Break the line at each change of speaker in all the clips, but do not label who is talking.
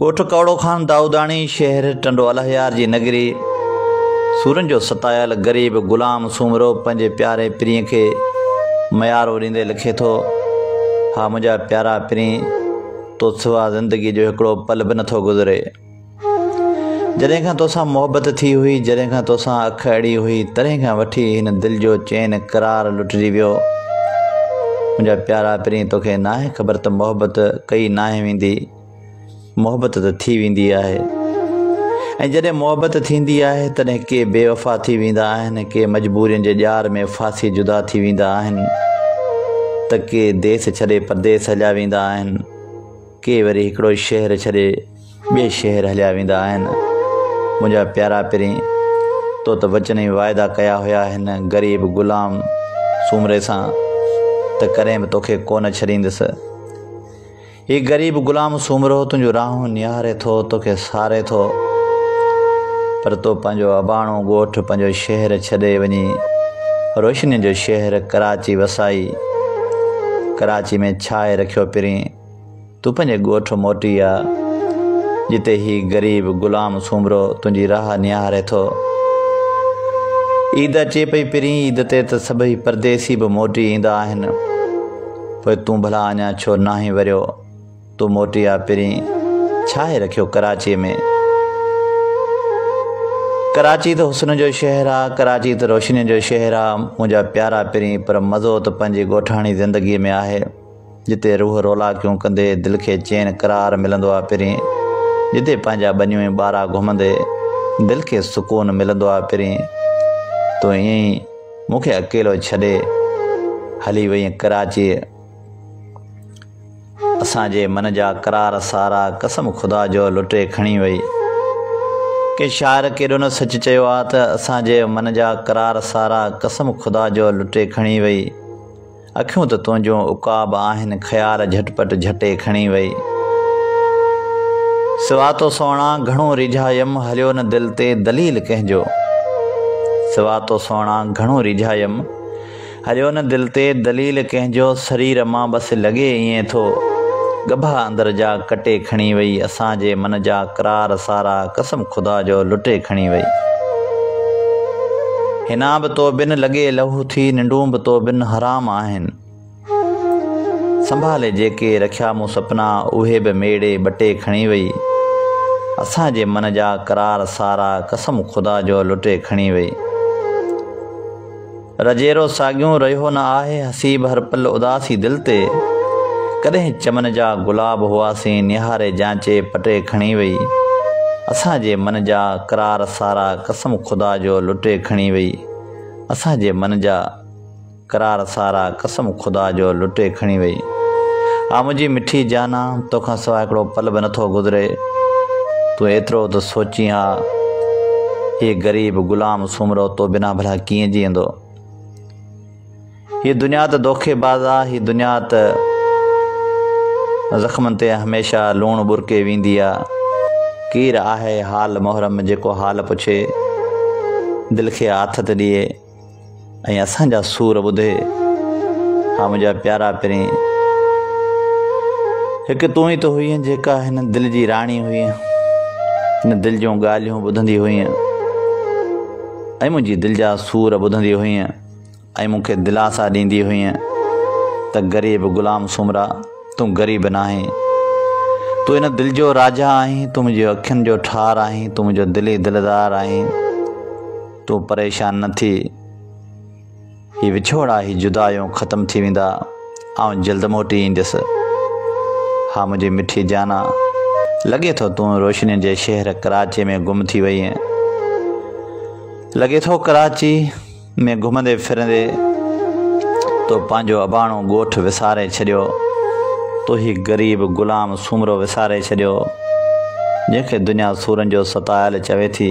ڳوٺ ڪؤڙو خان دائوداڻي، شهر ٽنڊو الهيار جي نگري، سورن جو ستايل غريب غلام سومرو پنهنجي پياري پرينء کي ميارو ڏيندي لکي ٿو، ها منهنجا پيارا پرين، تو سوا زندگيء جو هڪڙو پل به نٿو گذري. جڏهن کان توسان محبت ٿي هئي، جڏهن کان توسان اک اڙي هئي، تڏهن کان وٺي هن دل جو چين قرار لٽجي ويو. منهنجا پيارا پرين، توکي ناهي خبر ته محبت ڪئي ناهي ويندي. محبت ته ٿي ويندي آهي ۽ جڏهن محبت ٿيندي آهي تڏهن ڪي بي وفا ٿي ويندا آهن، ڪي مجبورين جي ڄار ۾ ڦاسي جدا ٿي ويندا آهن ته ڪي ديس ڇڏي پرديس هليا ويندا آهن، ڪي وري هڪڙو شهر ڇڏي ٻئي شهر هليا ويندا آهن. منهنجا پيارا پرين، تو ته وچن ۽ واعدا ڪيا هيا هن غريب غلام سومري سان ته ڪڏهن به توکي ڪونه ڇڏيندس. هي غريب غلام سومرو تنهنجون راهون نهاري ٿو، توکي ساري ٿو، پر تو پنهنجو اباڻو ڳوٺ، پنهنجو شهر ڇڏي وڃي روشنين جو شهر ڪراچي وسائي، ڪراچي ۾ ڇائي رکيو پرين، تون پنهنجي ڳوٺ موٽي آ، جتي هي غريب غلام سومرو تنهنجي راهه نهاري ٿو. عيد اچي پئي پرين، عيد تي ته سڀئي پرديسي به موٽي ايندا آهن. پوء تون ڀلا اڃا ڇو ناهين وريو؟ تون موٽي آ پرين، ڇاهي رکيو ڪراچيء ۾؟ ڪراچي ته حسن جو شهر آ، ڪراچي ته روشنين جو شهر آ، منهنجا پيارا پرين، پر مزو ته پنهنجي ڳوٺاڻي زندگيء ۾ آهي، جتي روح رولاڪيون ڪندي دل کي چين قرار ملندو آ پرين، جتي پنهنجا ٻنيون ۽ ٻارا گهمندي دل کي سڪون ملندو آ پرين، تون ائين ئي. مون کي اڪيلو ڇڏي هلي وئين ڪراچيء. اسان جي من جا قرار سارا قسم خدا جو لٽي کڻي وئي. ڪنهن شاعر ڪيڏو نه سچ چيو آ ته اسان جي من جا قرار سارا قسم خدا جو لٽي کڻي وئي. اکيون ته تنهنجون عقاب آهن خيال جهٽ پٽ جهٽي کڻي وئي. سوا تو سهڻا گهڻو ريجهايم هليو نه دل تي دليل ڪنهن جو. سوا تو سهڻا گهڻو ريجهايم هليو نه دل تي دليل ڪنهن جو سرير مان بس لڳي ائين ٿو ڳڀا اندر جا ڪٽي کڻي وئي اسان جي من جا قرار سارا قسم خدا جو لٽي کڻي وئي. حنا به تو بن لڳي لهو ٿي ننڊون به تو بن حرام آهن. سنڀالي جيڪي رکيا مون سپنا اهي به ميڙي ٻٽي کڻي وئي. اسان جي من جا قرار سارا قسم خدا جو لٽي کڻي وئي. رجيرو ساڳيون رهيو نه آهي حسيب هر پل اداسي دل تي. ڪڏهن چمن جا گلاب هئاسين نهاري جانچي پٽي کڻي وئي. اسان جي من جا قرار سارا قسم خدا جو لٽي کڻي وئي. اسان جي من جا قرار سارا قسم خدا جو لٽي کڻي وئي. آ منهنجي مٺي جانان توکان سواء هڪڙو پل به نٿو گذري. تون ايترو ته سوچين ها هي غريب غلام سومرو تو بنا ڀلا ڪيئن جيئندو. هي دنيا ته دوکي باز آ، هي دنيا ته زخمن تي هميشه لوڻ ٻرڪي ويندي آ. ڪير آهي حال محرم جيڪو حال پڇي، دل کي آٿت ڏئي. ۽ اسان جا سور ٻڌي. ها منهنجا پيارا پرين! هڪ تون ئي ته هئين جيڪا هن دل جي راڻي هئين. هن دل جون ڳالهيون ٻڌندي هئين ۽ منهنجي دل جا سور ٻڌندي هئين ۽ مون کي دلاسا ڏيندي هئين ته غريب غلام سومرا تون غريب ناهين. تون هن دل جو راجا آهين، تون منهنجي اکين جو ٺار آهين، تون منهنجو دلي دلدار آهين. تون پريشان نه ٿي، هي وڇوڙا هي جدايون ختم ٿي ويندا، آئون جلد موٽي ايندس. ها منهنجي مٺي جانا، لڳي ٿو تون روشنين جي شهر ڪراچي ۾ گم ٿي وئين. لڳي ٿو ڪراچي ۾ گهمندي ڦرندي تو پنهنجو اباڻو ڳوٺ وساري ڇڏيو. تو هي غريب غلام سومرو وساري ڇڏيو، جنهن کي دنيا سورن جو ستايل چوي ٿي.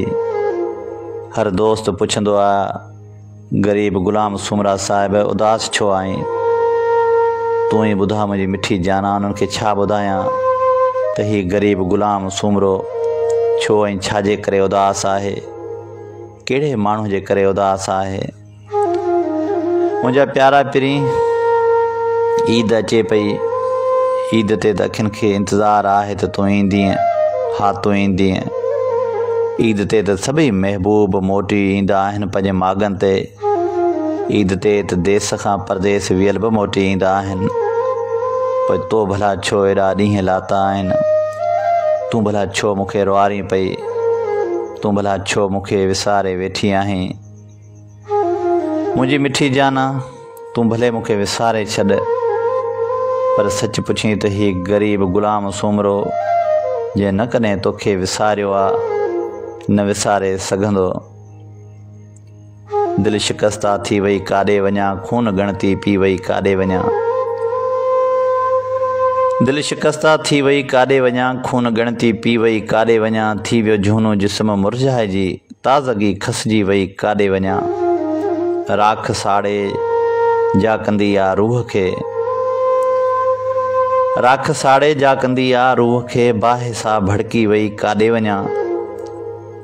هر دوست پڇندو آ غريب غلام سومرا صاحب اداس ڇو آهين؟ تون ئي ٻڌاء منهنجي مٺي جانان انهن کي ڇا ٻڌايان ته هي غريب غلام سومرو ڇو ۽ ڇا جي ڪري اداس آهي؟ ڪهڙي ماڻهو جي ڪري اداس آهي؟ منهنجا پيارا پرين عيد اچي پئي عيد تي ته اکين کي انتظار آهي ته تون ايندينء. ها تون ايندينء. عيد تي ته سڀئي محبوب موٽي ايندا آهن پنهنجي ماڳن تي. عيد تي ته ديس کان پرديس ويل به موٽي ايندا آهن. پوء تو ڀلا ڇو ايڏا ڏينهن لاتا آهن؟ تون ڀلا ڇو مون کي روئارين پئي؟ تون ڀلا ڇو مون کي وساري ويٺي آهين؟ منهنجي مٺي جانا، تون ڀلي مون کي وساري ڇڏ، پر سچ پڇين ته هي غريب غلام سومرو، جنهن نه ڪڏهن توکي وساريو آ، نه وساري سگهندو. دل شڪسته ٿي وئي ڪاڏي وڃان، خون ڳڻتي پي وئي ڪاڏي وڃان. دل شڪسته ٿي وئي ڪاڏي وڃان، خون ڳڻتي پي وئي ڪاڏي وڃان، ٿي ويو جهونو جسم مرجهائجي. تازگي کسجي وئي ڪاڏي وڃان. راک ساڙي جا ڪندي آ روح کي. راک ساڙي جا ڪندي آ روح کي باهه سا ڀڙڪي وئي ڪاڏي وڃان.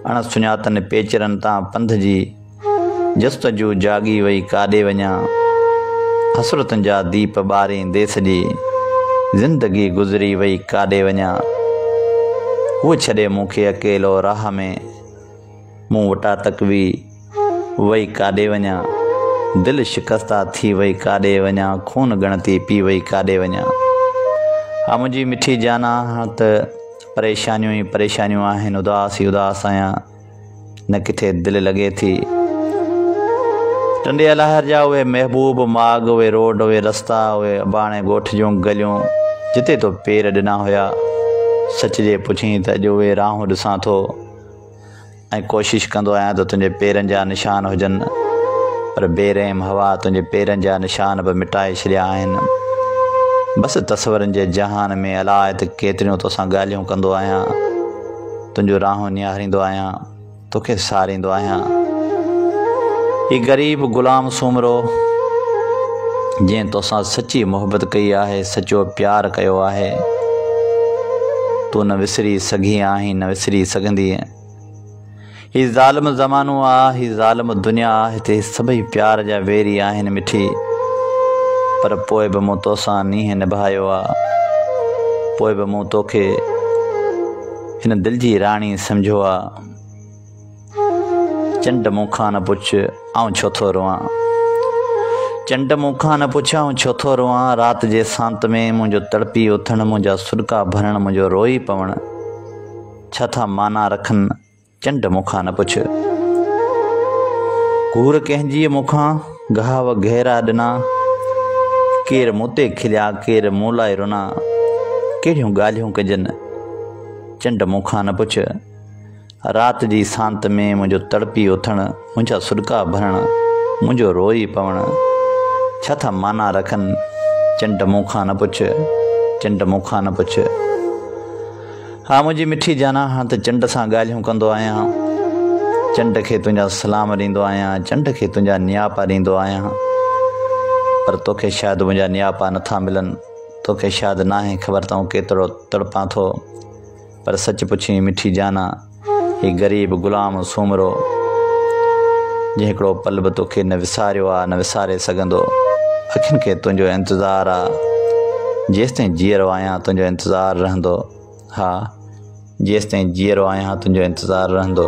اڻ سڃاتن پيچرن تان پنڌ جي جستجو جاڳي وئي ڪاڏي وڃان. حسرتن جا ديپ ٻاريندي سڄي زندگي گذري وئي ڪاڏي وڃان. هوء ڇڏي مون کي اڪيلو راهه ۾. مون وٽان تقوي وئي ڪاڏي وڃان. دل شڪسته ٿي وئي ڪاڏي وڃان. خون ڳڻتي پي وئي ڪاڏي وڃان. ها منهنجي مٺي جانان هاڻ ته پريشانيون ئي پريشانيون آهن اداس ئي اداس آهيان نه ڪٿي دل لڳي ٿي. ٽنڊي الاهر جا اهي محبوب ماڳ اهي روڊ اهي رستا اهي اباڻي ڳوٺ جون گليون جتي تو پير ڏنا هيا سچ جي پڇين ته اڄ اهي راهون ڏسان ٿو. ۽ ڪوشش ڪندو آهيان ته تنهنجي پيرن جا نشان هجن پر بي رحم هوا تنهنجي پيرن جا نشان به مٽائي ڇڏيا آهن. بس تصورن جي جهان ۾ الاء ته ڪيتريون توسان ڳالهيون ڪندو آهيان، تنهنجون راهون نهاريندو آهيان، توکي ساريندو آهيان. هي غريب غلام سومرو جنهن توسان سچي محبت ڪئي آهي، سچو پيار ڪيو آهي. تون نه وسري سگهي آهين نه وسري سگهندينء. هي ظالم زمانو آ، هي ظالم دنيا آ، هتي سڀئي پيار جا ويري آهن مٺي. پر پوء به مون توسان نينهن نڀايو آ. پوء به مون توکي هن دل جي راڻي سمجهيو آ. چنڊ مون کان نه پڇ آئون ڇو ٿو روئان. چنڊ مون کان نه پڇ آئون ڇو ٿو روئان. رات جي سانت ۾ منهنجو تڙپي اٿڻ، منهنجا سڏڪا ڀرڻ، منهنجو روئي پوڻ ڇا ٿا معنيٰ رکن چنڊ مون کان نه پڇ. گهور ڪنهن جيء مون کان گهاو گهرا ڏنا. ڪير مون تي کليا ڪير مون لاء رنا. ڪهڙيون ڳالهيون ڪجن چنڊ مون کان نه پڇ. رات جي سانت ۾ منهنجو تڙپي اٿڻ، منهنجا سڏڪا ڀرڻ، منهنجو روئي پوڻ، ڇا ٿا معنيٰ رکن، چنڊ مون کان نه پڇ، چنڊ مون کان نه پڇ. ها منهنجي مٺي جانان هاڻ ته چنڊ سان ڳالهيون ڪندو آهيان، چنڊ کي تنهنجا سلام ڏيندو آهيان، چنڊ کي تنهنجا نياپا ڏيندو آهيان، پر توکي شايد منهنجا نياپا نٿا ملن، توکي شايد ناهي خبر ته آئون ڪيترو تڙپان ٿو. پر سچ پڇين مٺي جانا، هي غريب غلام سومرو، جنهن هڪڙو پل به توکي نه وساريو آ، نه وساري سگهندو. اکين کي تنهنجو انتظار آ، جيستائين جيئرو آهيان تنهنجو انتظار رهندو. ها، جيستائين جيئرو آهيان تنهنجو انتظار رهندو.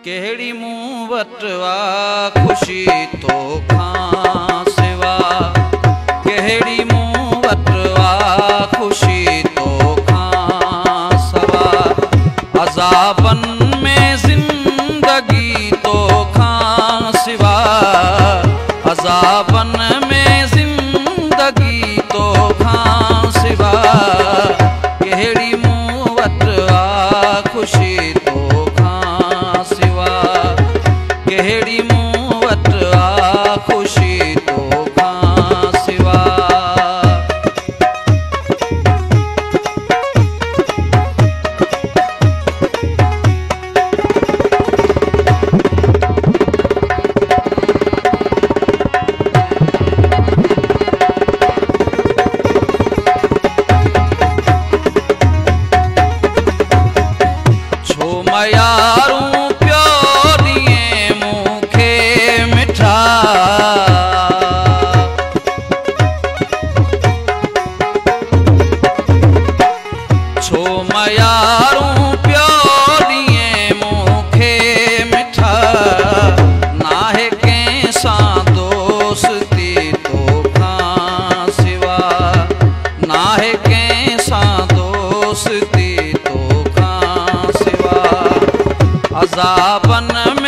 ڪهڙي مون وٽ آ خوشي توکان سوا ڪهڙي مون وٽ آ خوشي توکان سوا عذابن ۾ زندگي توکان سوا عذابن ۾ زندگي توکان سوا ڪهڙي مون وٽ آ خوشي توکان سوا ڪهڙي مون وٽ آ خوشي توکان سوا. ڇو ميارون پيو ڏئين مون کي مٺا. من